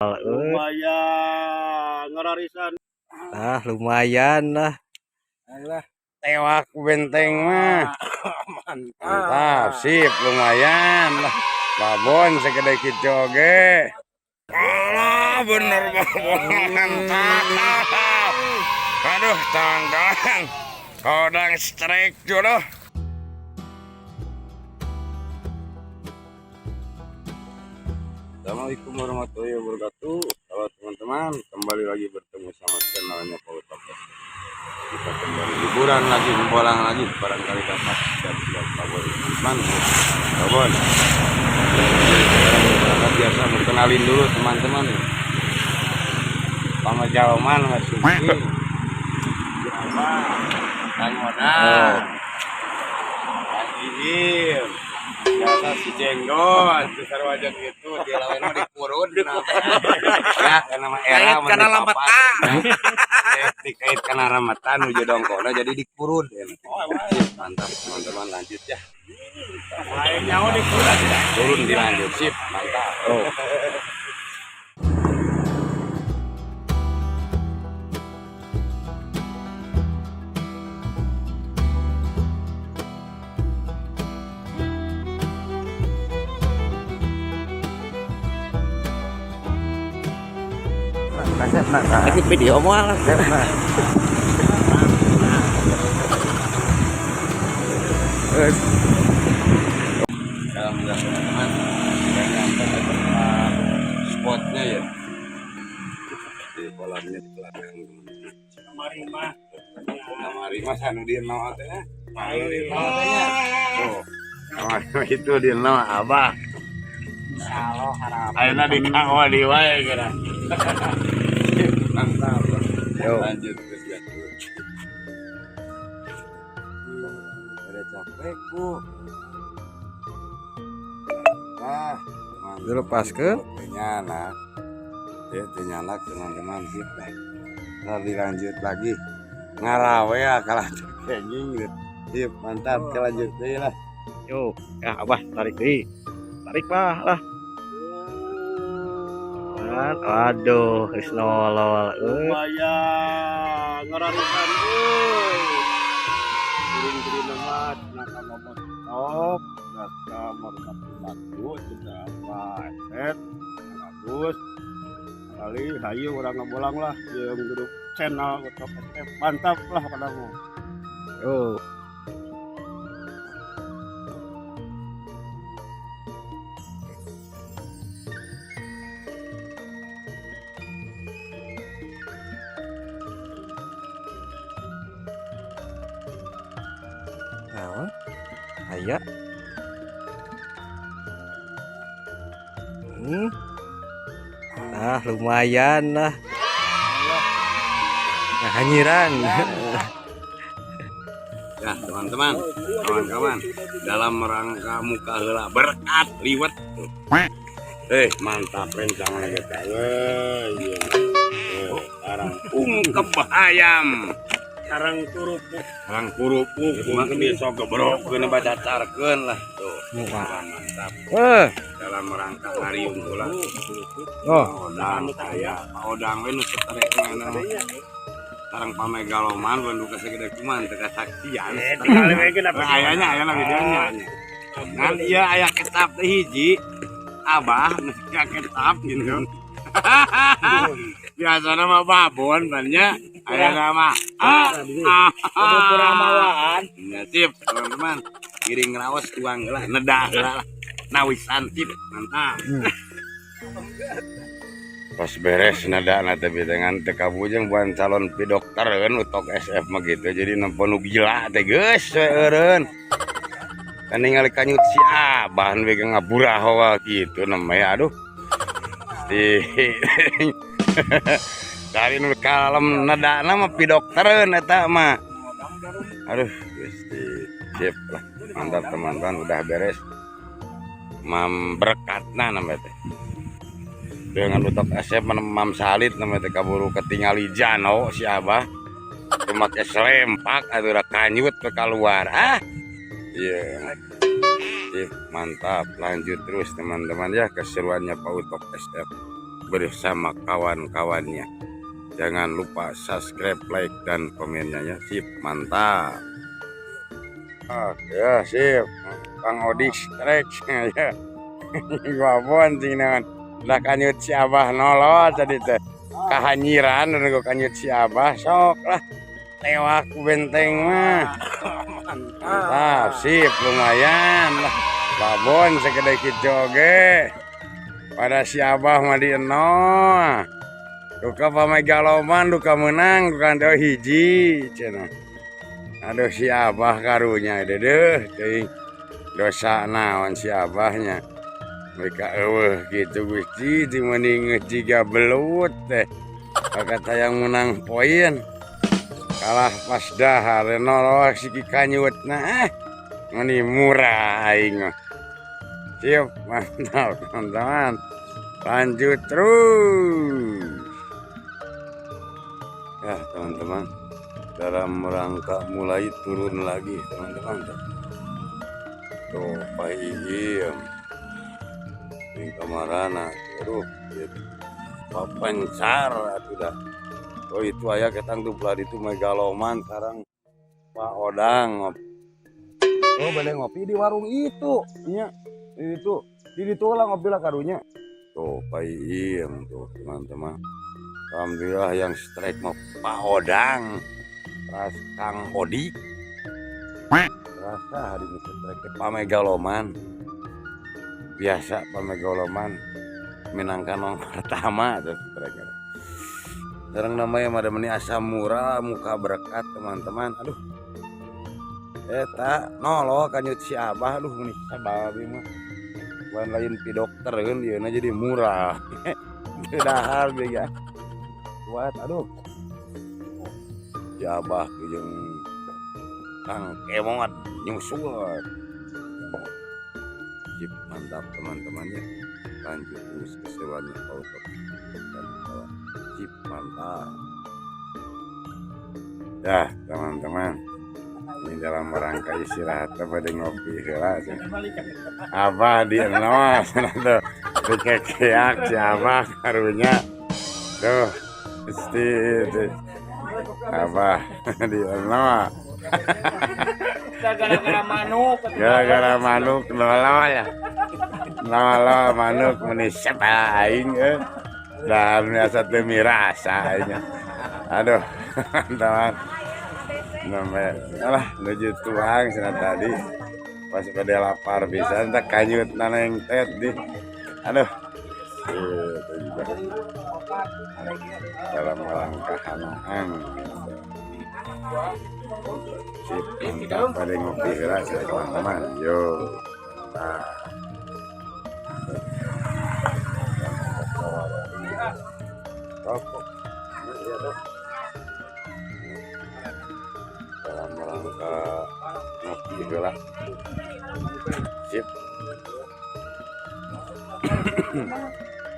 Lumayan ngararisan. Ah, lumayan lah. Alah, tewak benteng mah. Mantap. Mantap, sip, lumayan lah. Babon segede kitu oge. Alah, bener babon mantap. Aduh, tanggang. Kodang strike jodoh. Assalamualaikum warahmatullahi wabarakatuh. Halo teman-teman, kembali lagi bertemu sama channelnya Pak Utok. Kita kembali liburan lagi, bolang lagi, barangkali dapat siap-siap babon teman-teman. Babon. Sekarang berangkat biasa mau kenalin dulu teman-teman. Sama Jaloman Mas Suki. Apa? Kang Odang. Kang Iim. Biasa si Jenggot, si Sarwajan gitu, dia lawan mah dikurun. Ya, karena mah era Kait kana lamatan. Dikait kana ramatan nu dongkona jadi dikurun. Ya. Mantap teman-teman, lanjut ya. Lain nyawa dikurang. Turun dilanjut, sip, mantap. Oh. Lagi video moal. Alhamdulillah teman-teman, sudah nyampe ke tempat spotnya ya. Di kolamnya di belakang teman-teman. Kamari mah. Kamari mas anu di nol teh. Anu di nol teh nya. Tuh. Kamari mah itu di nol abah. Insyaallah harap. Ayeuna di KO di wae geura. Mantap. Yo. Lanjut terus ya. Udah capek ku. Nah, teman. Dilepaskeun. Nyala. Ya, teu nyala teman-teman sip dah. Ntar dilanjut lagi. Ngarawe ya kalah kenging gitu. Sip, mantap, kelanjut deui lah. Yo, ya abah tarik deui. Tarik bah lah. Kan, aduh, geus nolol euy. Lumayan ngararisan euy. Giring-giring mah cenah ka ngomong stop, ka markati batu cenah apa eset. Bagus. Kali hayu urang ngabolang lah jeung grup channel Utok SF. Mantap lah padamu. Yo. Naon? Aya. Ah, lumayan lah. Nah, hanyiran. Ya, teman-teman, kawan-kawan, dalam rangka muka heula berkat liwet. Tuh. Mantap rencana kita. Weh, iya. Sarang ungkep ayam. Sarang kerupuk. Sarang kerupuk, mungkin besok gebrok keun bacacarkeun lah. Tuh, mantap. Dalam rangka ngariung heula. Oh, Odang aya, odang we nu seterek mana. Sarang pamegaloman bandu kasegede kuman teu kasaksian. Tinggal we kenapa? Ayanya aya videonya. Ngan ieu aya ketap teh hiji. Abah geus ketap gitu. Biasana mah babon bannya aya nama. Kudu kurang mawaan. Ya, sip teman-teman. Giring rawas tuang heula nedah heula lah. Nawisan sip mantap. Pas beres nada na teh dengan teu kabujeng buan calon pi dokter utok SF mah gitu. Jadi nempo nu gila teh geus we eureun. Kan ningali kanyut si Abah nu ge ngaburah hawa gitu namanya aduh. Di dari nu kalem nadana mah pi doktereun eta mah. Aduh, Gusti. Sip lah. Mantap teman-teman udah beres. Mam berkatna namanya teh. Dengan utok SF mam salit namanya teh kaburu ketingali jano si Abah. Make selempak atuh da kanyut ke keluar. Ah. Iya. Sip, mantap. Lanjut terus teman-teman ya keseruannya Pak Utok SF. Bersama kawan-kawannya. Jangan lupa subscribe, like, dan komennya ya. Sip, mantap. Ah, ya sip. Kang Odik strike ya. Babon cing naon. Lah kanyut si Abah nolol tadi teh. Kahanyiran nu kanyut si Abah, sok lah. Tewak ku benteng mah. Mantap, sip, lumayan lah. Babon segede kitu oge. Pada si Abah mah di nol. Duka pamegaloman, duka menang, duka teh hiji cenah. Aduh, si Abah karunya deudeuh teuing. Dosa naon si Abahnya. Mereka eueuh gitu, Gusti, di mending jiga belut teh. Kata yang menang poin. Kalah pas dahar nolol si kanyut, nah meni murah aing mah. Siap, mantap, teman-teman. Lanjut terus. Ya, teman-teman. Dalam rangka mulai turun lagi, teman-teman. Tuh, Pak Iim. Di kamarana, aduh, gitu. Papencar atuh dah. Oh, itu aya ketang tuh belah itu megaloman sekarang Pak Odang. Oh, bade ngopi di warung itu. Iya, itu. Di ditu lah ngopi lah karunya. Tuh, Pak Iim tuh, teman-teman. Alhamdulillah yang strike mah Pak Odang. Terus Kang Odi. Rasa hari ini strike Pak Megaloman. Biasa Pak Megaloman menangkan nomor pertama tuh strike. Sekarang namanya ada meni asa murah muka berkat, teman-teman. Aduh. Eta nolol kanyut si Abah, aduh, meni sababi mah. Lain lain pi dokter kan dia jadi murah. Teu dahar dia. Kuat, aduh. Si Abah jeung Kang Kemot nyusul. Sip, mantap, teman-temannya. Lanjut terus keseruannya auto dan kawan. Sip, mantap. Ya, teman-teman. Ini dalam rangka istirahat pada ngopi heula cenah. Abah di nol cenah tuh. Dikekeak si Abah karunya. Tuh, mesti itu. Abah di nol. Gara-gara manuk. Gara-gara manuk nolol ya. Nolol manuk meni siapa aing eh. Dan biasa teu mirasa aing. Aduh, teman. Namanya alah nuju tuang cenah tadi. Pas pada lapar bisa entah kanyut neng tet di. Aduh. Itu juga dalam rangka hanaan gitu. Sip, mantap, pada ngopi heula cenah, teman-teman. Yo. Nah. Rokok. Iya, tuh. Dalam rangka ngopi heula. Sip.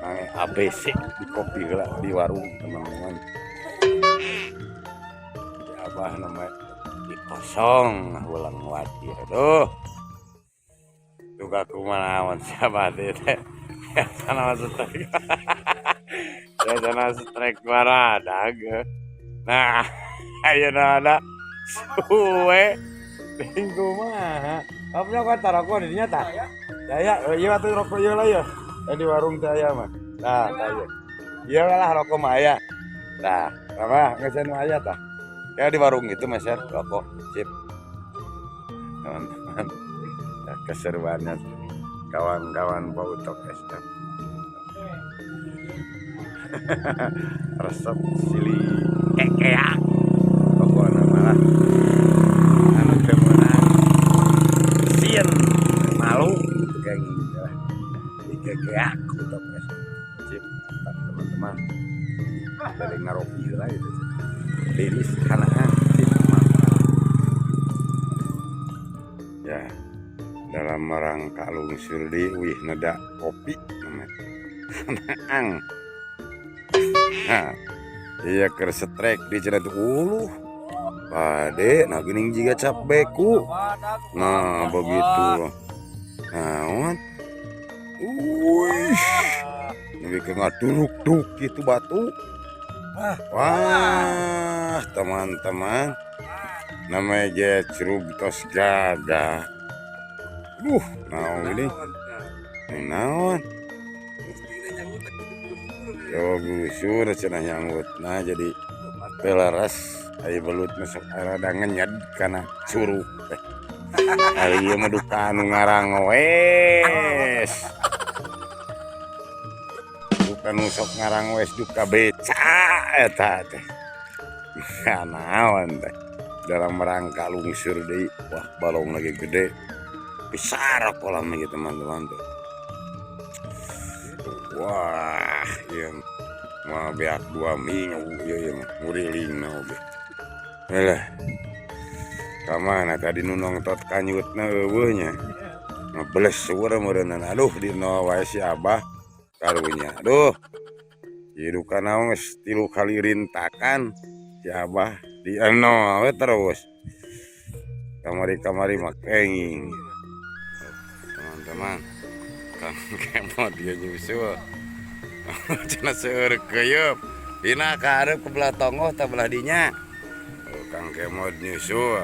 Nah, ABC di kopi heula di warung, teman-teman. Di Abah namanya di kosong ulang watir tuh. Duka kumaha siapa teh. Sana strike. Ya sana strike baradag. Nah, ayeuna ada suwe minggu mah. Kamu kan rokok di dinya tah? Ya, oh iya atuh rokok ieu lah ya. Di warung teh aya mah. Nah, tah ieu. Ieu lah rokok mah aya. Tah, apa geus nu aya tah. Ya di warung itu meser rokok. Sip. Teman-teman. Ya, keseruannya kawan-kawan Bautok SM. Resep silih kekeak. Pokoknya malah anu teu meunang sieun malu gitu kayak gitu lah. Dikekeak Utok SM. Sip, mantap, teman-teman. Dari ngaropi lah itu. Liris kanaan, sip, mantap. Ya, dalam rangka lungsur di wih neda kopi namanya. Ang. Nah, iya keur strike di cenah tuh uluh. Pade, nah geuning jiga cap beku. Nah, begitu. Naon? Wih. Lebih ke ngaduruk-duk gitu batu. Wah, teman-teman. Namanya ge curug tos gagah. Duh, naon ini? Ini naon? Yo gusur cenah nyangutna jadi pelaras aya belut masuk rada ngenyed kana curug teh. Ari ieu mah duka anu ngarangwes. Duka nu sok ngarangwes duka beca eta teh. Naon teh. Dalam rangka lungsur deui. Wah, balong lagi gede. Besar kolamnya gitu teman-teman tuh. Wah, ieu mah beak 2 minggu ieu ieu mah ngurilingna oge. Alah. Ka mana tadi nu nongtot kanyutna eueuh nya. Ngebles urang meureunana. Aduh, dina wae si Abah karunya. Aduh. Ieu duka naon geus 3 kali rintakan si Abah di eno we terus. Kamari-kamari mah kenging. Teman-teman, Kang Kemot dia nyusul. Cenah seueur keuyeup. Dina ka hareup ke belah tonggoh tah belah dinya. Oh, Kang Kemot nyusul.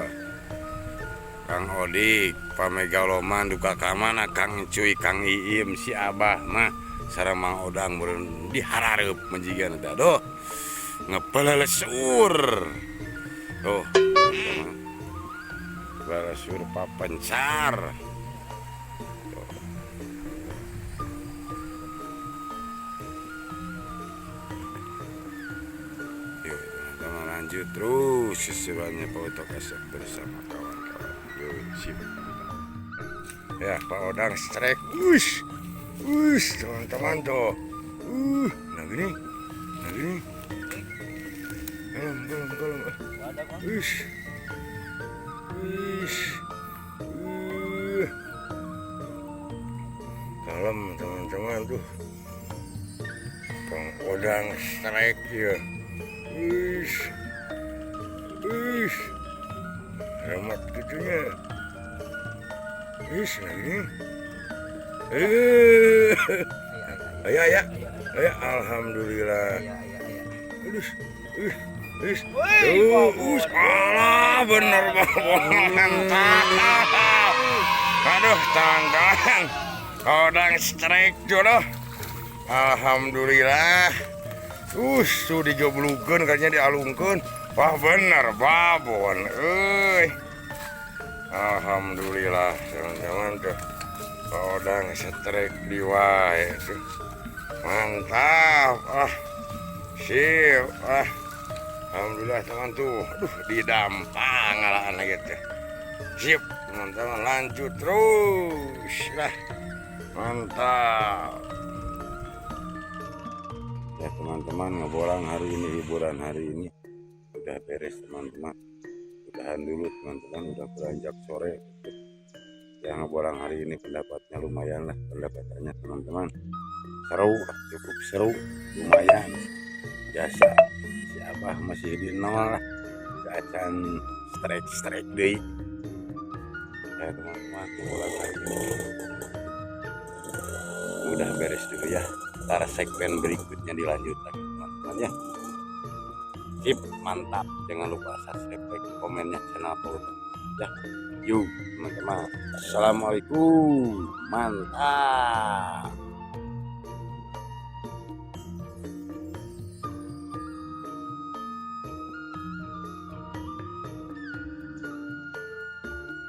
Kang Odik pamegaloman duka ka mana Kang Cuy Kang Iim si Abah mah sareng Mang Odang meureun diharareup menjigan teh. Aduh. Ngepelelesur. Tuh, teman-teman. Balesur papencar. Tuh. Yuk, teman-teman lanjut terus sesuanya Pak Otok Asep bersama kawan-kawan. Yuk, sip. Ya, Pak Odang strike. Wush. Wush, teman-teman tuh. Nah gini. Nah gini. Kalem, kalem, kalem. Wush. Wush. Kalem teman-teman tuh. Kang Odang strike ya. Wush. Wush. Remat gitunya. Wush, nah gini. Ayo, ayo, ayo, alhamdulillah. Aduh, tuh, alah, bener banget, mantap. Aduh, tanggang, Odang strike jodoh. Alhamdulillah. Tuh dijoblukeun kayaknya dialungkeun. Wah, bener babon euy. Alhamdulillah, teman-teman tuh. Odang strike di wae tuh. Mantap. Ah. Sip. Ah. Alhamdulillah teman tuh. Aduh, didampang ngalaan lagi tuh. Sip, teman-teman lanjut terus lah. Mantap. Ya teman-teman, ngebolang hari ini, hiburan hari ini udah beres teman-teman. Udahan dulu teman-teman, udah beranjak sore. Ya ngebolang hari ini pendapatnya lumayan lah, pendapatannya teman-teman. Seru, cukup seru, lumayan. Biasa si Abah masih di nol lah, gak acan strike-strike deh. Ya teman-teman, ngebolang hari ini udah beres dulu ya. Ntar segmen berikutnya dilanjut lagi teman-teman ya. Sip, mantap. Jangan lupa subscribe, like, komennya channel Pak Utoh ya. Yuk teman-teman, assalamualaikum, mantap.